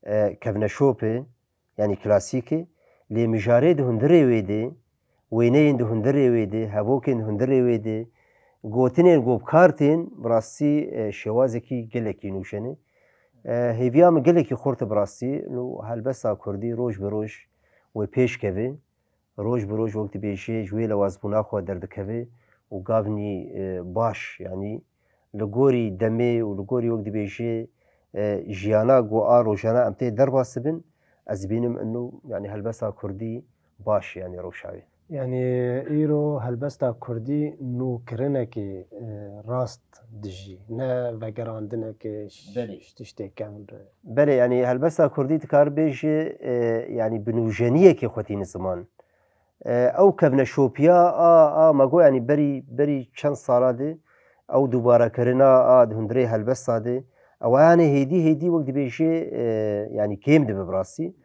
e, kevneşop e, yanî klasîk e, lê mijarê di hundirê wê de, wêneyên di hundirê wê de, hevokên di hundirê wê de, gotinên ku bi kar tên, bi rastî, e, şêwazekî gelekî nûjen e. E, hêviya min gelekî xurt e bi rastî, û helbesta kurdî roj bi roj wê pêş keve, roj bi roj wek dibêje ji wê lewazbûna xwe derdikeve û gavnî, e, baş, yanî li gorî demê û li gorî wek dibêje, e, jiyana ku a rojana em tê derbas dibin, ez dibînim ino, yanî helbesta kurdî baş, yanî rewşa wê. Yanî îro helbesta kurdî nûkirinekê, e, rast dijî, ne vegerandinekê ş-, Belê. Tiştê kevn re. Belê, yanî helbesta kurdî dikar bêje, e, yanî bi nûjeniyekê xwe tîne ziman. E, ew kevneşopiya a, a me got, yanî berî, berî çend sala de, ew dubarekirina a di hundirê helbesta de, Ew yanê hêdî hêdî wek dibêjê, e, yanî kêm dibe bi rastî.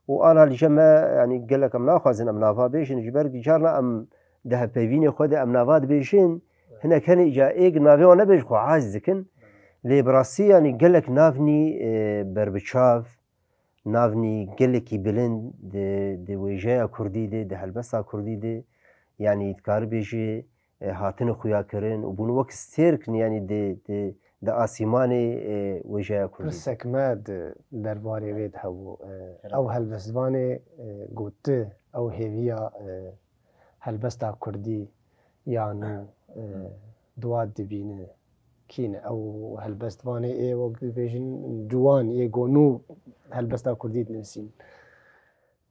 Û ana li cem me, yanî gelek em naxwazin em nava bêjin, ji ber carna em di hevpeyvînê xwe de em nava dibêjin, hinek hene îca êk navê wan nebêjin xwe aciz dikin. Lê bi rastî yanî gelek navnî, e, berbiçav, navnî gelekî bilind di, di wêjeya kurdî de, di helbesta kurdî de, yanî dikarî bêjî, e, hatine xuya kirin û bûn wek stêrk, yanî di, di, di asîmanê, e, wêjeya kurdî. Pirsek me di derbarê wê de hebû. E, ew helbestvanê, e, got tu, ew hêviya, e, helbesta kurdî ya nû, e, di wa dibîne. Kî ne? Ew helbestvanê ê wek dibêjin ciwan ê ku nû helbesta kurdî dinivîsîn.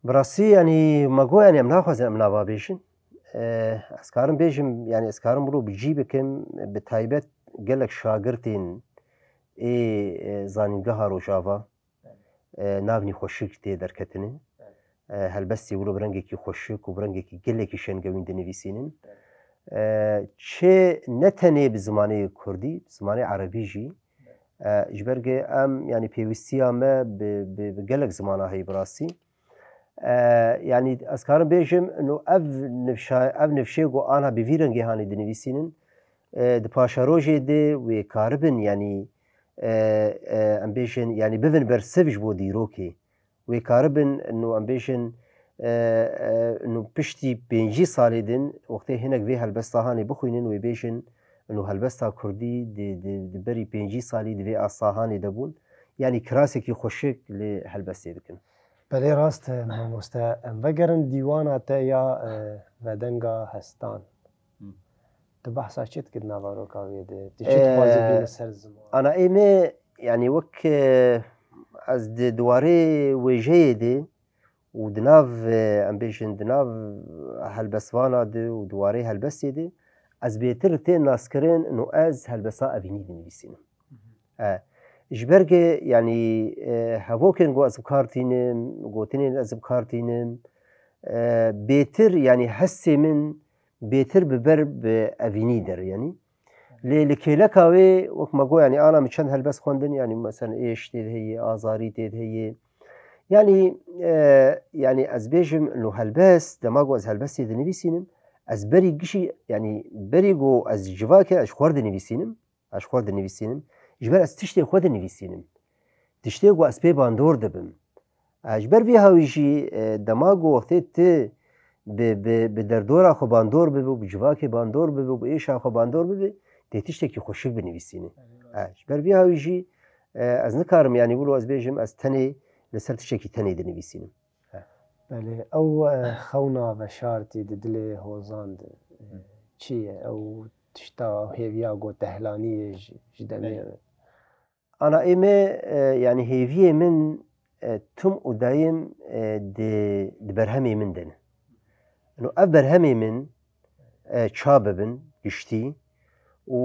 Bi rastî, yanî me got, yanî em naxwazin em nava bêjin. E, ez karim bêjim, yanî ez karim wilo bi cî bikim, bi taybet gelek şagirtên ê, e, zanîngeha Rojava, e, navnî xweşik tê derketine. E, helbestê wilo bi rengekî xweşik û bi rengekî gelekî şengewîn dinivîsînin. E, çi ne tenê bi zimanê kurdî, bi zimanê erebî jî. E, ji ber ku em, yanî pêwîstiya me bi, bi, bi gelek zimana heye bi rastî. E, yanî ez karim bêjim, no ev nifşa-, ev nifşê ku ana bi vî rengê hanê dinivîsînin, e, di paşerojê de wê karibin, yanî, e, e, em bêjin, yanî bivin bersiv ji bo dîrokê. Wê karibin, no em bêjin, e, e, no piştî pêncî salê din, wextê hinek vê helbesta hanê bixwînin, wê bêjin, no helbesta kurdî di, di, di berî pêncî salî di vê asta hanê de bûn. Yanî kirasekî xweşik li helbestê dikin. Belê rast e, mamoste. Em vegerin dîwana te ya, e, Vedenga Hestan. Hı. Tu behsa çi dikî di nava roka wê de? Tu çi dixwazî bîne ser ziman? Ana ê me, yanî wek, e, ez di, di warê wêjeyê de û di nav, e, em bêjin di nav helbestvana de û di warê helbestê de ez bêtir tê naskirin, no ez helbesta evînî dinivîsînim. E, ji ber ku, yanî, e, hevokên ku ez bi kar tînim, gotinên ez bi kar tînim, e, bêtir, yanî hestê min bêtir bi ber bi evînî der, yanî. Lê li kêleka wê, wek me got, yanî ana min çend helbest xwendin, yanî meselen êş tê de heye, azarî tê de heye. Yanî, e, yanî ez bêjim, no helbest, dema ku ez helbestê dinivîsînim, ez berî gişî, yanî berî ku ez civakê ez ji xwe dinivîsînim, ez ji xwe dinivîsînim, ji ber ez tiştê xwe dinivîsînim. Tiştê ku ez pê bandor dibim. E, ji ber vî hawî jî, e, dema ku wextê tu bi, bi, bi derdora xwe bandor bibe û bi civakê bandor bibe û bi êşa xwe bandor bibe, tê tiştekî xweşik binivîsîne. E, ji ber vî hawî jî, e, ez nikarim, yanî wilo ez bêjim, ez tenê li ser tiştekî tenê dinivîsînim. Belê, ew, e, xewna veşartî di dilê hozan de, e, çi ye? Ew tişta hêviya ku tehlaniyê ji, ji demê. Belê. Ana ê me, e, yanî hêviyê min, e, tim û dayim, e, di, di berhemê min de ne. Ino ev berhemê min, e, ça bibin giştî û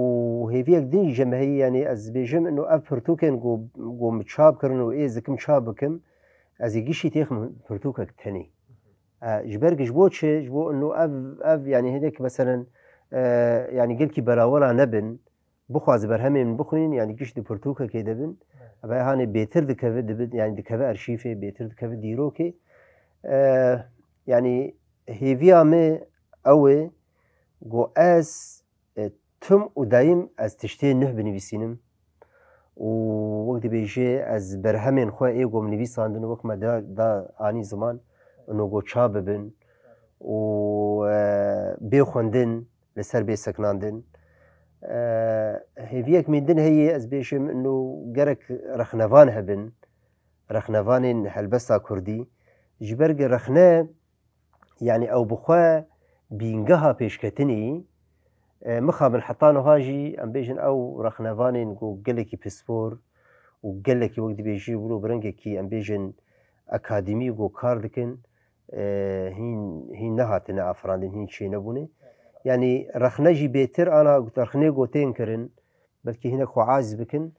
hêviyek din jî me heye, yanî ez dibêjim, ino ev pirtûkên ku, ku min çap kirin û ê ez dikim çap bikim, ez ê giştî têxim pirtûkek tenê. E, ji ber ku ji bo çi? Ji bo ino ev, ev, yanî hinek meselen, e, yanî gelkî berawela nebin, bixwaze berhemê min bixwînin, yanî giş di pirtûkekê de bin. Evet. Ev hanê bêtir dikeve, dibi-, yanî dikeve arşîfê, bêtir dikeve dîrokê. E, yanî hêviya me ew e, ku ez, e, tim û dayim ez tiştê nuh binivîsînim. Û wek dibêje, ez berhemên xwe ê ku min nivîsandin, wek me da, da anî ziman, ino ku ça bibin û, e, bê xwendin, li ser bê sekinandin. E, hêviyek min din heye, ez bêjim, ino gerek rexnevan hebin, rexnevanên helbesta kurdî. Ji ber ku rexne, yanî ew bi xwe bîngeha pêşketinê, e, mixabin heta niha jî, em bêjin, ew rexnevanên ku gelekî pispor û gelekî wek dibêjî wilo bi rengekî, em bêjin, akademî ku kar dikin, e, hîn, hîn nehatine afirandin, hîn çênebûne. Yanî rexne jî bêtir ana rexnê ku tên kirin, belkî hinek xwe aciz bikin.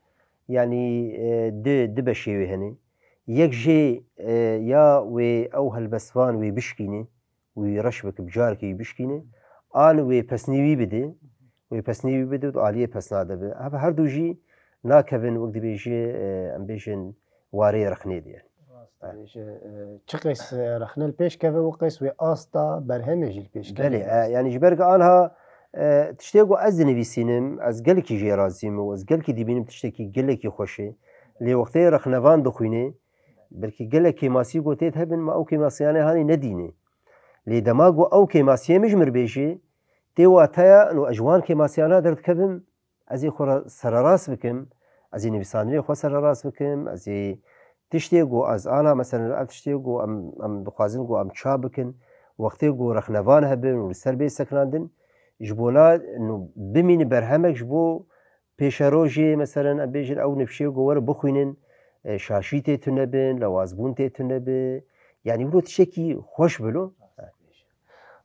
Yanî, e, di, di beşê wê hene. Yek jê, e, ya wê ew helbestvan wê bişkîne, wî reş bike, bi carekê wî bişkîne, an wê pesnê wî bide, wê pesnê wî bide û aliyê pesna de be. Ev her du jî nakevin, wek dibêjî, e, em bêjin warê rexnê diye. Rast e, ji, e, çi qês, e, rexne li pêş keve, û qês wê asta berhemê jî li pêş keve. Belê, e, yani ji ber ku anha, e, tiştê ku ez dinivîsînim, ez gelekî jê razî me û ez gelekî dibînim tiştekî gelekî xweş e. Lê wextê rexnevan dixwîne, belkî gelek kêmasî ku tê de hebin, me ew kêmasiyane hanê nedîne. Lê dema ku ew kêmasiyê min ji min re bêje, tê wateya, no ez ji wan kêmasiyana derdikevim, ez ê xwe re sererast bikim, ez ê nivîsandinê xwe sererast bikim, ez ê tiştê ku ez ana, meselen ev tiştê ku em, em dixwazin ku em çap bikin, wextê ku rexnevan hebin û li ser bê sekinandin, ji bona, no, bimîne berhemek ji bo pêşerojê, meselen em bêjin ew nifşê ku were bixwînin, e, şaşî tê tune bin, lewazbûn tê tune bi, yani wilo tiştekî xweş bilo.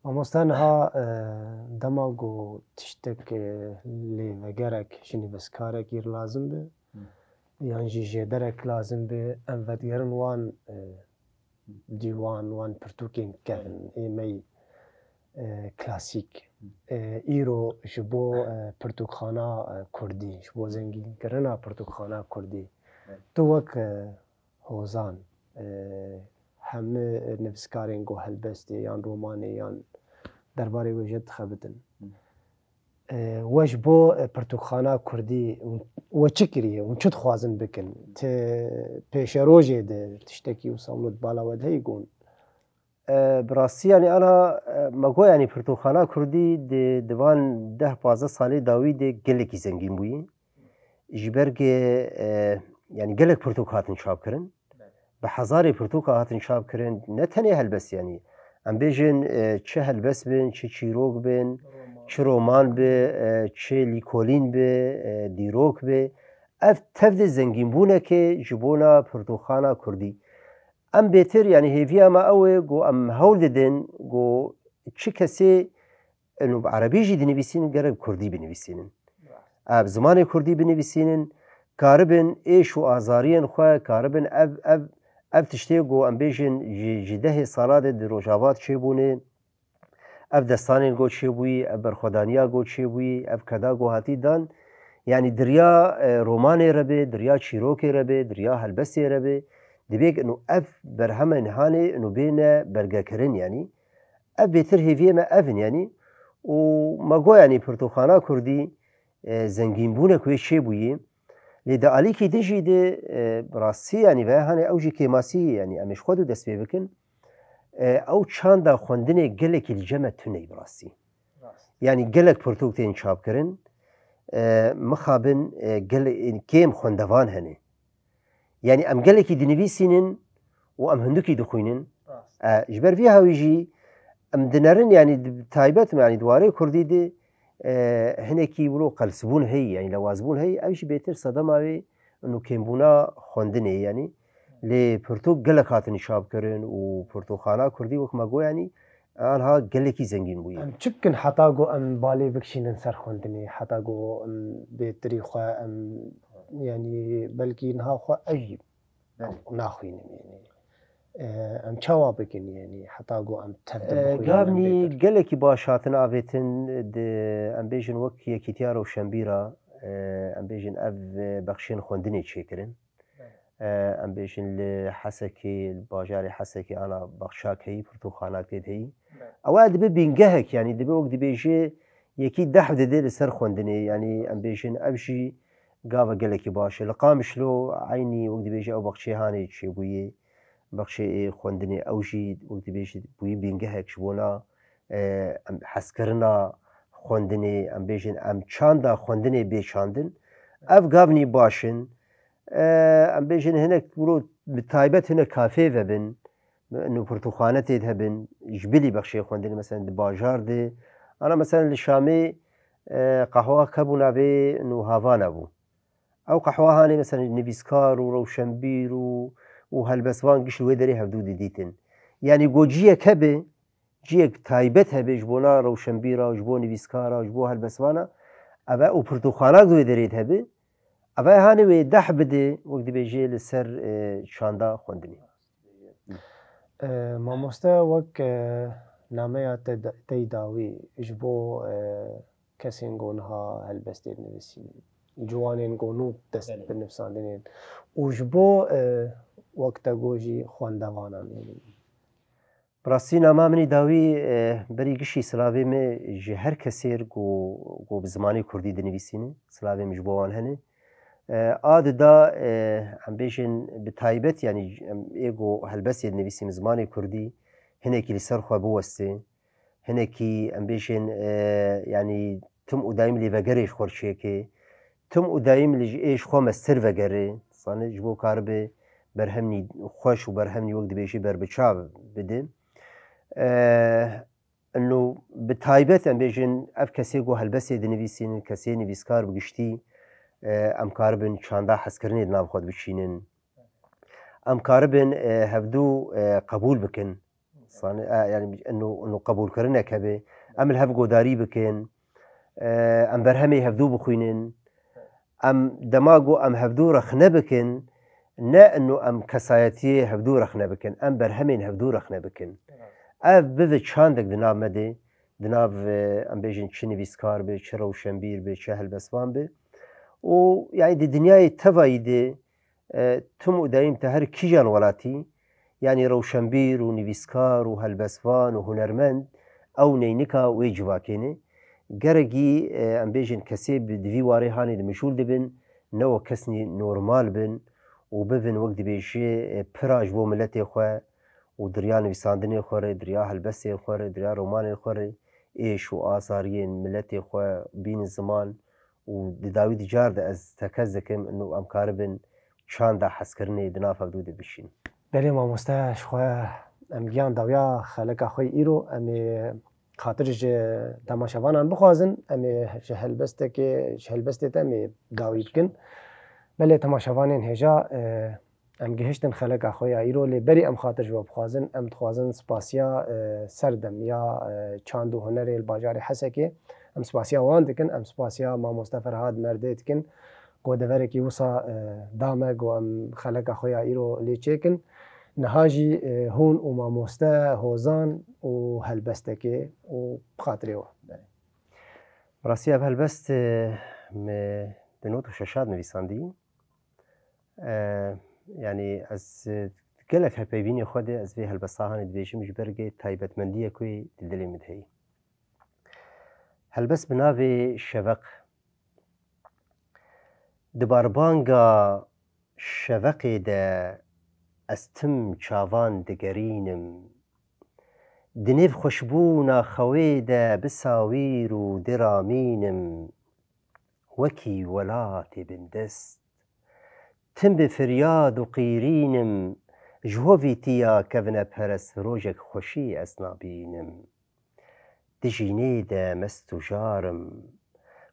Mamoste, niha, e, dema ku tiştek, e, lê vegerek ji nivîskarek îr lazim be, yan jî jêderek lazim be, em vedigerin wan, e, dîwan, wan pirtûkên kevin, ê me yî, e, klasîk. E, îro ji bo, e, pirtûkxana, e, kurdî, ji bo zengînkirina pirtûkxana kurdî, tu wek, e, Hozan, e, hemî nivîskarên ku helbestê yan romanê yan derbarê wê jê dixebitin. E, we ji bo, e, pirtûkxana kurdî we çi kiriye? Hûn çi dixwazin bikin? Ti pêşerojê de tiştekî wisa wilo di bala we de heyî ku hûn? E, bi rastî, yani, ana, e, me got, yani, pirtûkxana kurdî di, di van deh pazdeh salê dawî de gelekî zengîn bûyî. Ji ber ku, e, yani, gelek pirtûk hatin çapkirin. Bi hezarê pirtûka hatin çapkirin. Ne tenê helbest, yani. Em bêjin, e, çi helbest bin, çi çîrok bin, çi roman bi, e, çi lîkolîn bi, e, dîrok bi. Ev tev de zengînbûnekê ji bona pirtûkxana kurdî. Em bêtir, yani hêviya me ew e ku em hewl didin ku çi kesê, eno bi erebî jî dinivîsînin, gerek bi kurdî binivîsînin. Ev zimanê kurdî binivîsînin, karibin êş û azariyên xwe, karibin ev, ev, ev tiştê ku em bêjin ji, ji dehê sala de di Rojava de çêbûne, ev destanên ku çêbûyî, ev berxwedaniya ku çêbûyî, ev keda ku hatî dan, yani di riya, e, romanê re be, di riya çîrokê re be, di riya helbestê re be, dibê ku eno ev berhemên hanê eno bêne belgekirin, yani. Ev bêtir hêviyê me ev in, yani. Û me got, yani, pirtûkxana kurdî, e, zengînbûnek wê çêbûyî. Lê di alîkî din jî de, e, bi rastî, yani, ve hanê ew jî kêmasî, yani, em ê ji xwe de dest pê bikin. E, ew çanda xwendinê gelekî li cem me tune ye bi rastî. Rast. Yani, gelek pirtûk tên çapkirin. E, mixabin, e, gele-, kêm xwendevan hene. Yani, em gelekî dinivîsînin û em hindikî dixwînin. Rast. E, ji ber vî hawî jî em dinerin, yani, di taybet, yani, di warê kurdî de, e, hinekî wilo qelsbûn heyî, yani, lewazbûn heyî, ev jî bêtir sedema wê û kêmbûna xwendinê, yani. Lê pirtûk gelek hatin çapkirin û pirtûkxana kurdî, wek me got, yani, anha gelekî zengîn bûye. Em çi bikin heta ku em balê bikişînin ser xwendinê, heta ku em bêtirî xwe, em, yani, belkî niha xwe ev jî Belê. naxwînin, yani. E, em çawa bikin, yani, heta ku em tev de E, bixwînin, em Gavnî bêtir? Gelekî baş hatin avêtin, di, em bêjin, wek Yekîtiya Rewşenbîra, e, em bêjin, ev, e, bexşên xwendinê çêkirin. E, em bêjin li Hesekê, li bajarê Hesekê ana baxçak heyî, pirtûkxanak tê de heyî. Ew e dibe bîngehek, yanî dibe wek dibêje yekî dehf dide li ser xwendinê, yanî em bêjin ev jî gava gelekî baş e. Li Qamişlo eynî wek dibêje ew baxçeyê hanê çêbûyê, baxçeyê xwendinê ew jî wek dibêje bûyî bîngehek ji bona, e, em hezkirina xwendinê, em bêjin em çanda xwendinê bê çandin. Ev gavnî baş in. E, em bêjin hinek wilo bi taybet hinek kafê vebin, nû pirtûkxane tê de hebin, ji bilî bexşê xwendinê, mesela di bajar de. Ana mesela li Şamê, e, qehwa hebû navê nû Havana bû. Ew qehwa hanê mesela nivîskar û rewşenbîr û, û helbestvan giş li wê derê hevdû didîtin. Yanî go ciyek hebe, ciyek taybet hebe ji bona rewşenbîra, ji bo nivîskara, ji bo helbestvana, eve û pirtûkxanak di wê derê de hebe, eve hanê wê deh bide, wek dibêje li ser, e, çanda xwendinê. E, mamoste, wek, e, nameya te da-, te yî dawî ji bo, e, kesên ku niha helbestê dinivîsînin, ciwanên ku nû dest Belê. bi nivîsandinê û ji bo, e, wek te got jî xwendevanan. Bi rastî nama min î dawî, e, berî gişî silavê me ji her kesê re ku, ku bi zimanê kurdî dinivîsîne, silavê min ji bo wan hene. E, a dida, e, em bêjin bi taybet, yanî em ê ku helbestê dinivîsîn bi zimanê kurdî, hinekî li ser xwe biweste, hinekî em bêjin, e, yanî tim û dayîm lê vegerê ji xwe re çêke, tim û dayîm li ji ê ji xwe mestir vegere, zanî ji bo karibe berhemnî xweş û berhemnî wek dibêjî berbiçav bide. E, ino bi taybet em bêjin ev kesê ku helbestê dinivîsînin, kesê nivîskar bi giştî, e, em karibin çanda hezkirinê di nav xwe de biçînin. Em karibin, e, hevdû, e, qebûl bikin. Zanî, e, yanî ino, ino qebûlkirinek hebe. Em li hev godarî bikin. E, em berhemê hevdû bixwînin. Em dema ku em hevdû rexne bikin, ne ino em kesayetiyê hevdû rexne bikin, em berhemên hevdû rexne bikin. Ev bibe çandek di nav me de, di nav, e, em bêjin çi nivîskar be, çi rewşenbîr be, çi helbestvan be. Û yanî di dinyayê tevayî de, e, tim û dayîm te her kîjan welatî, yanî rewşenbîr û nivîskar û helbestvan û hunermend, ew neynika wê civakê ne. Gerekî, e, em bêjin kesê bi, di vî warê hanê di mijûl dibin, ne wek kesnî normal bin û bibin wek dibêje, e, pira ji bo miletê xwe û di riya nivîsandinê xwe re, di riya helbestên xwe re, di riya romanên xwe re êş û azariyên miletê xwe bînin ziman û di dawî di car de ez tekez dikim û em karibin çanda hezkirinê di nav hevdû de bişîn. Belê mamoste, ji xwe em giyan dawiya xeleka xwe yî îro, em ê xatir ji temaşevanan bixwazin, em ê ji helbestekê, ji helbestê te em ê dawî bikin. Belê temaşevanên hêja, e, em gihiştin xeleka xwe ya îro, lê berî em xatir ji we bixwazin, em dixwazin spasiya, e, serdem ya, e, çand û hunerê li bajarê Hesekê, em spasiya wan dikin, em spasiya mamoste Ferhad Merdê dikin. Ku deverekî wisa, e, da me, ku em xeleka xwe ya îro lê çêkin. Niha jî, e, hûn û mamoste Hozan û helbestekê û bi xatirê we. Bi rastî ev helbest, e, me di nod û şeşan nivîsandî. E, yanî ez, e, gelek her peyvînê xwe de ez vê helbesta hanê dibêjim ji ber gê taybetmendiyek wê di dilê min de heyî. Helbest bi navê Şeveq. Di barbanga şeveqê de ez tim çavan digerînim. Di nêv xweşbûna xewê de bisawîr û diramînim. Wekî welatê bindest. Tim bi firyad û qîrînim. Ji hovîtiya kevneperest rojek xweşî ez nabînim. Di jînê de mest û jar im.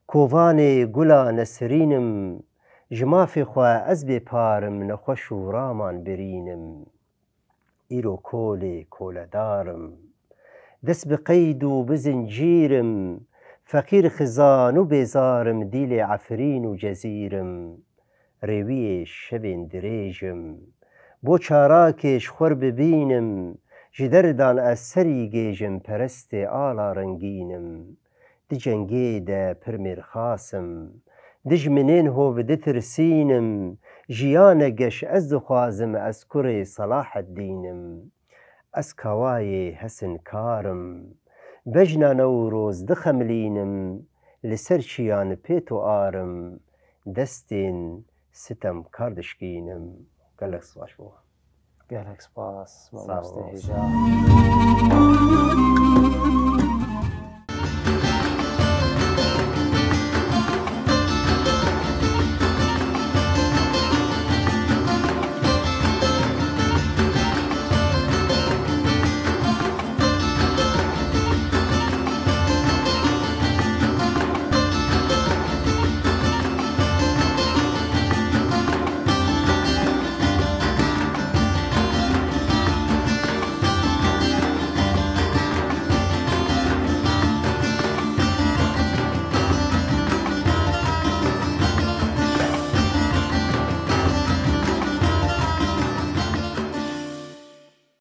Kovanê gula nesirîn im. Ji mafê xwe ez bêpar im, nexweş û raman birîn im. Îro kolê koledar im. Dest bi qeyd û bi zincîr im. Feqîr xizan û bêzar im, dîlê Efrîn û Cezîr im. Rêwiyê şevên dirêj im. Bo çarakê ji xwe re bibînim, ji deridan ez serî gêj im, perestê ala rengîn im. Di cengê de pir mêrxas im. Dijminên hov ditirsînim, jiyane geş ez dixwazim, ez kurê Selaheddîn im. Ez kawayê Hesin Kar im. Bejna Newroz dixemilînim, li ser çiyan pê to ar im, destên sitemkar dişkînim. Gelek spas bo. Gelek spas, Sağ mamoste ol. Hêja.